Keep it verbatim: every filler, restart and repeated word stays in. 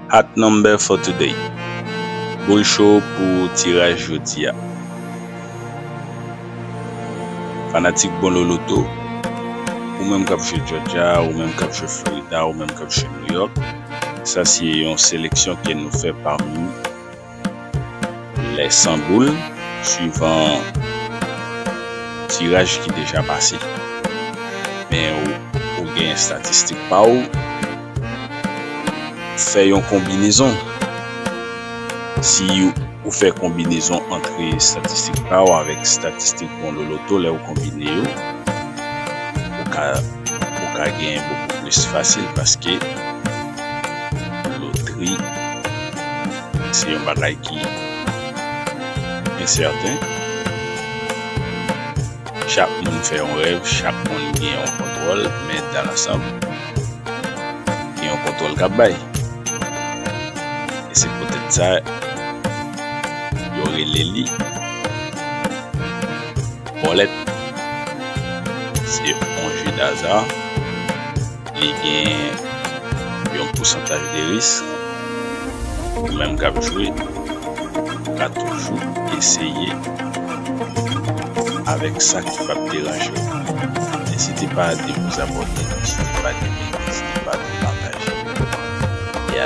Hot number for today. Boul cho pou tiraj jodi a. Fanatik Bonlo Loto, ou menm k ap jwe Georgia, ou menm k ap jwe Florida, ou menm k ap jwe New York, sa se yon seleksyon ke nou fè pami lè san boul, swivan tiraj ki deja pase. Men ou, ou gen estatistik pa w, fè yon konbinezon. Si ou fè konbinezon ant estatistik pa w avèk estatistik Bonlo Loto, lè ou konbine yo, ou ka, ou ka genyen bokou plis fasil, paske lotri se yon bagay ki ensèten. Chak moun fè yon rèv, chak moun gen yon kontwòl, men dan lansanm, gen yon kontwòl k ap bay. E se poutèt sa, yo rele li bòlèt. Se yon je daza. Li gen yon pousantaj de risk. Ou menm k ap jwe, ou ka toujou eseye avèk sa ki p ap deranje w. Ezite pa de vous abonner, ezite pa de like, ezite pa de